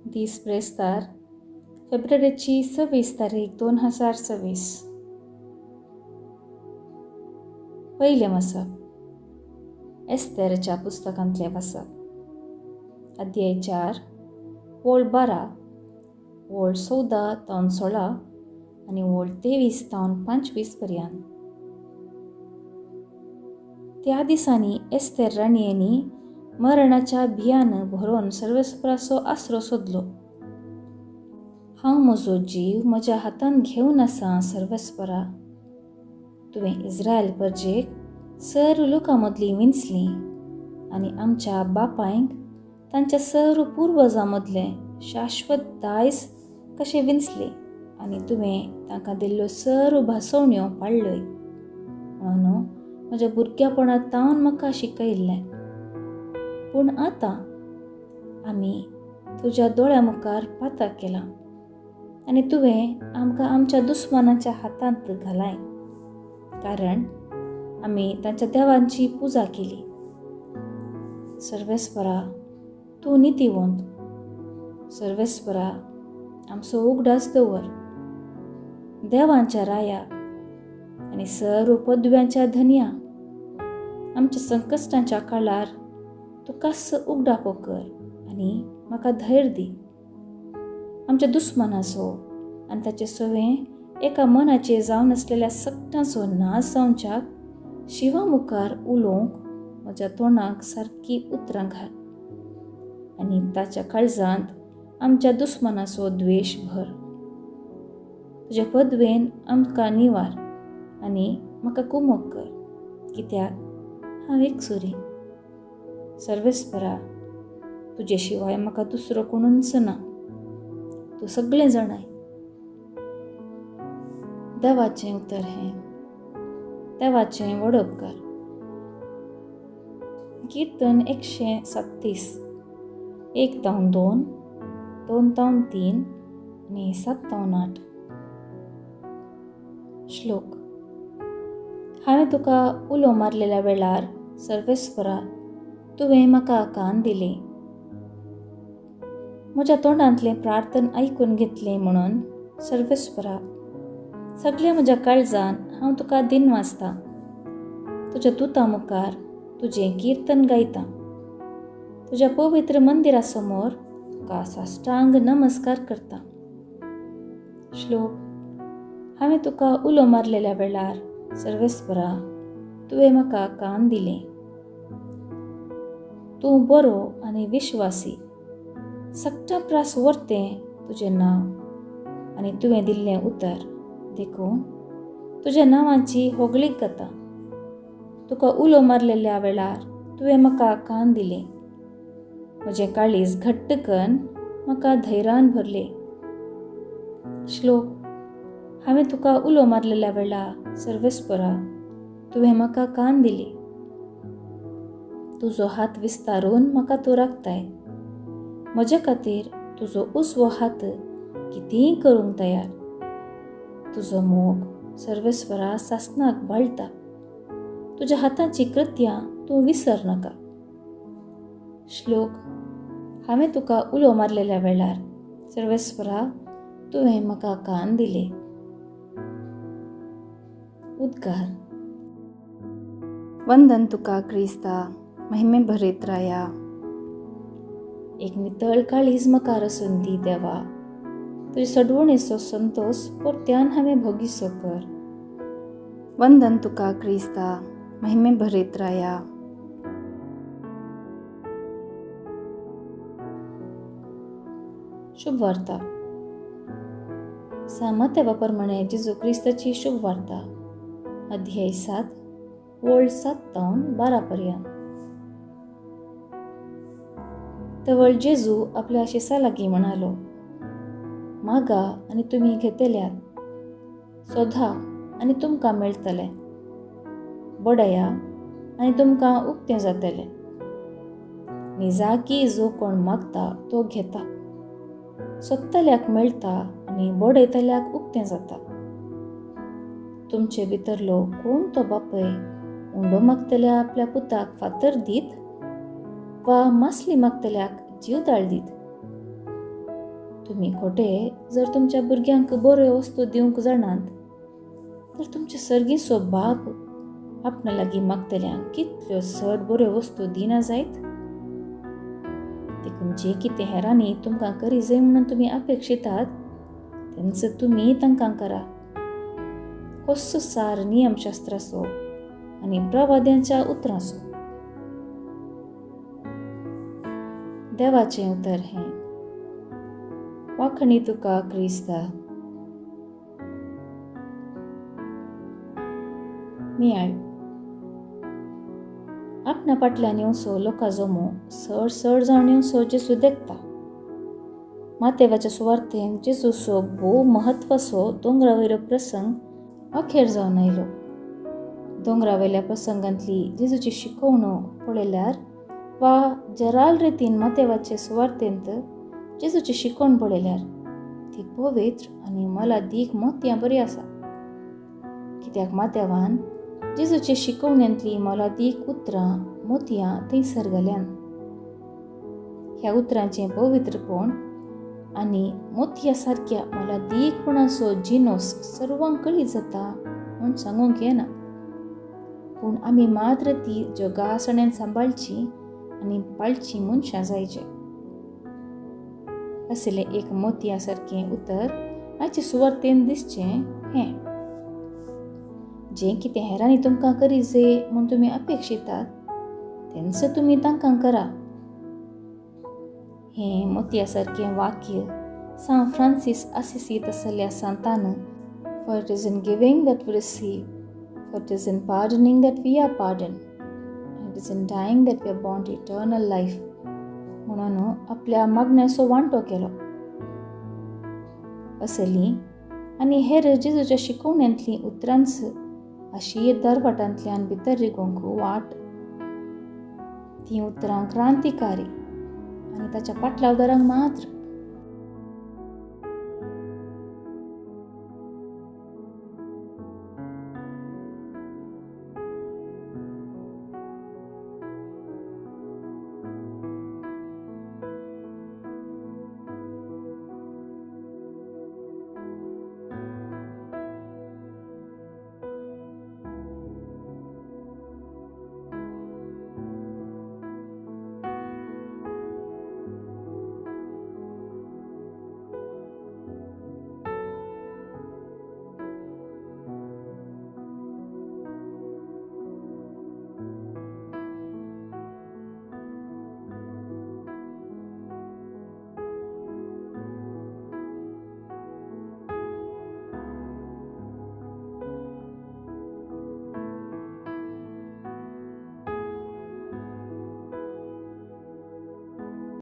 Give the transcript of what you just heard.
दीस ब्रेस्तार फेब्रुवारीची 26 तारीख 2026. पयलें वाचप एस्तेरच्या पुस्तकांतलें वाचप, अध्याय 4 ओळ 12 ओळ 14 तावन 16 आनी ओळ 23 तावन 25 पर्यंत. त्या दिसांनी एस्तेर राणयेनी मरणाच्या भियान भरोन सर्वेस्पराचो आसरो सोदलो. हांव म्हजो जीव म्हज्या हातान घेवन आसा सर्वेस्परा, तुवें इस्रायल परजेक सर्व लोकां मदलीं विंचलीं आनी आमच्या बापायंक तांच्या सर्व पुर्वजां मदलें शाश्वत दायज कशें विंचलें आनी तुवें तांकां दिल्ल्यो सर्व भासवण्यो पाळ्ळ्यो म्हणून म्हज्या भुरग्यापणांत तावन म्हाका शिकयल्लें. पूण आतां आमी तुज्या दोळ्या मुखार पातक केलां आनी तुवें आमकां आमच्या दुस्मानाच्या हातांत घालाय, कारण आमी तांच्या देवांची पुजा केली. सर्वेस्परा, तूं नितीवंत. सर्वेस्परा, आमचो उगडास दवर. देवांच्या राया आनी सर्व पदव्यांच्या धनया, आमच्या संकश्टांच्या काळार तुकाच उगडापो कर आनी म्हाका धैर्य दी. आमच्या दुस्मानाचो आनी ताचे सवें एका मनाचे जावन आसलेल्या सगटांचो नाश जावच्याक शिवा मुखार उलोवंक म्हज्या तोंडाक सारकी उतरां घाल आनी ताच्या काळजांत आमच्या दुस्मानाचो द्वेश भर. तुज्या पदवेन आमकां निवार आनी म्हाका कुमक कर, कित्याक हांव एक सुरी. सर्वेस्परा, तुजे शिवाय म्हाका दुसरो कोणूच ना, तूं सगळें जाणाय. देवाचें उतर हें. देवाचें व्हड उपकार. किर्तन 137, 1 तावन 2, 2 तावन 3 आनी 7 तावन 8. श्लोक. हांवें तुका उलो मारलेल्या वेळार सर्वेस्परा, तुवें म्हाका कान दिली. म्हज्या तोंडांतलें प्रार्थन आयकून घेतलें म्हणून सर्वेस्परा, सगल्या म्हज्या काळजान हांव तुका दिन वाचतां. तुज्या दुता मुखार तुजें किर्तन गायतां. तुज्या पवित्र मंदिरा समोर तुका साष्टांग नमस्कार करता. श्लोक. हांवें तुका उलो मारलेल्या वेळार सर्वेस्परा, तुवें म्हाका कान दिलें. तूं बरो आनी विश्वासी, सगटा प्रास व्हरतें तुजें नांव आनी तुवें दिल्लें उतर, देखून तुज्या नांवाची होगळीक जाता. तुका उलो मारलेल्या वेळार तुवें म्हाका कान दिलें. म्हजें काळीज घट्ट कन्न म्हाका धैर्यान भरलें. श्लोक. हांवें तुका उलो मारलेल्या वेळार सर्वेस्परा, तुवें म्हाका कान दिली. तुजो हात विस्तारून म्हाका तूं राखताय. म्हज्या खातीर तुजो उजवो हात कितेंय करूंक तयार. तुजो मोग सर्वेस्परा सासनाक बाळटा. तुज्या हाताची कृत्यां तूं विसर नाका. श्लोक. हांवें तुका उलो मारलेल्या वेळार सर्वेस्परा, तुवें म्हाका कान दिले. उद्गार. वंदन तुका क्रिस्ता, महिमे भरीत राया. एक नितळ काळीज म्हाका रसून दी देवा, तुजे सडवणेचो संतोस परत्यान हांवें भोगिसो कर. वंदन तुका क्रिस्ता, महिमे भरीत राया. शुभ वार्ता. सामत्या प्रमाणे जेजू क्रिस्ताची शुभ वार्ता, अध्याय 7 ओळ 7 तावन 12 पर्यंत. तवळ जेजू आपल्या शिसा लागीं म्हणालो, मागा आनी तुमी घेतल्यात, सोदा आनी तुमकां मेळटलें, बडया आनी तुमकां उक्तें जातलें. निजाकी जो कोण मागता तो घेता, सोदतल्याक मेळटा आनी बडयतल्याक उक्तें जाता. तुमचे भितरलो कोण तो बापय उंडो मागतल्या आपल्या पुताक फातर दीत वा मासली मागतल्याक जीवदाळ दीत? तुमी खोटे जर तुमच्या भुरग्यांक बऱ्यो वस्तू दिवंक जाणात तर तुमचे सर्गीचो बाप आपणा लागीं मागतल्यांक कितल्यो चड बऱ्यो वस्तू दिना जायत. देखून जें कितें हेरांनी तुमकां करी जाय म्हणून तुमी अपेक्षितात तेंच तुमी तांकां करा. होच सार नियमशास्त्राचो आनी प्रवाद्यांच्या उतरांचो. देवाचें उतर हें. वाखणी तुका क्रिस्ता. नियाळ. आपणा फाटल्यान येवचो लोकां जमो चड चड जावन येवचो जेजू देखता. मातेवाच्या सुवार्थेन जेजूचो भोव म्हत्वाचो दोंगरावयलो प्रसंग अखेर जावन आयलो. दोंगरावयल्या प्रसंगांतली जेजूची शिकवणो पळयल्यार वा जराल रितीन मातेवाचे सुवार्थेंत जेजूची शिकवण पळयल्यार ती पवित्र आनी मोलादीक मोतयां बरी आसा. कित्याक मातेवान जेजूचे शिकवणेंतली मोलादीक उतरां मोतयां थंयसर घाल्यान. ह्या उतरांचें पवित्रपण आनी मोतया सारक्या मोलादीकपणाचो जिनोस सर्वांक कळीत जाता म्हूण सांगूंक येना, पूण आमी मात्र ती जगासण्यान सांबाळची आनी पाळची मनशां जायचे. असलें एक मोतया सारकें उतर आयचे सुवार्तेन दिसचें हें, जें कितें हेरांनी तुमकां करी जाय म्हूण तुमी अपेक्षितात तेंच तुमी तांकां करा. हें मोतया सारकें वाक्य सांत फ्रांसीस आसिसी तसल्या Santan, for it is in giving that we receive, for it is in pardoning that we are pardoned, and it is in dying that we are born to eternal life म्हणून आपल्या मागण्याचो वांटो केलो. असली आनी हेर जेजूच्या शिकवण्यांतलीं उतरांच अशी दरवाटांतल्यान भितर रिगोवंक वाट. तीं उतरां क्रांतिकारी आनी ताच्या पाटलावदारांक मात्र.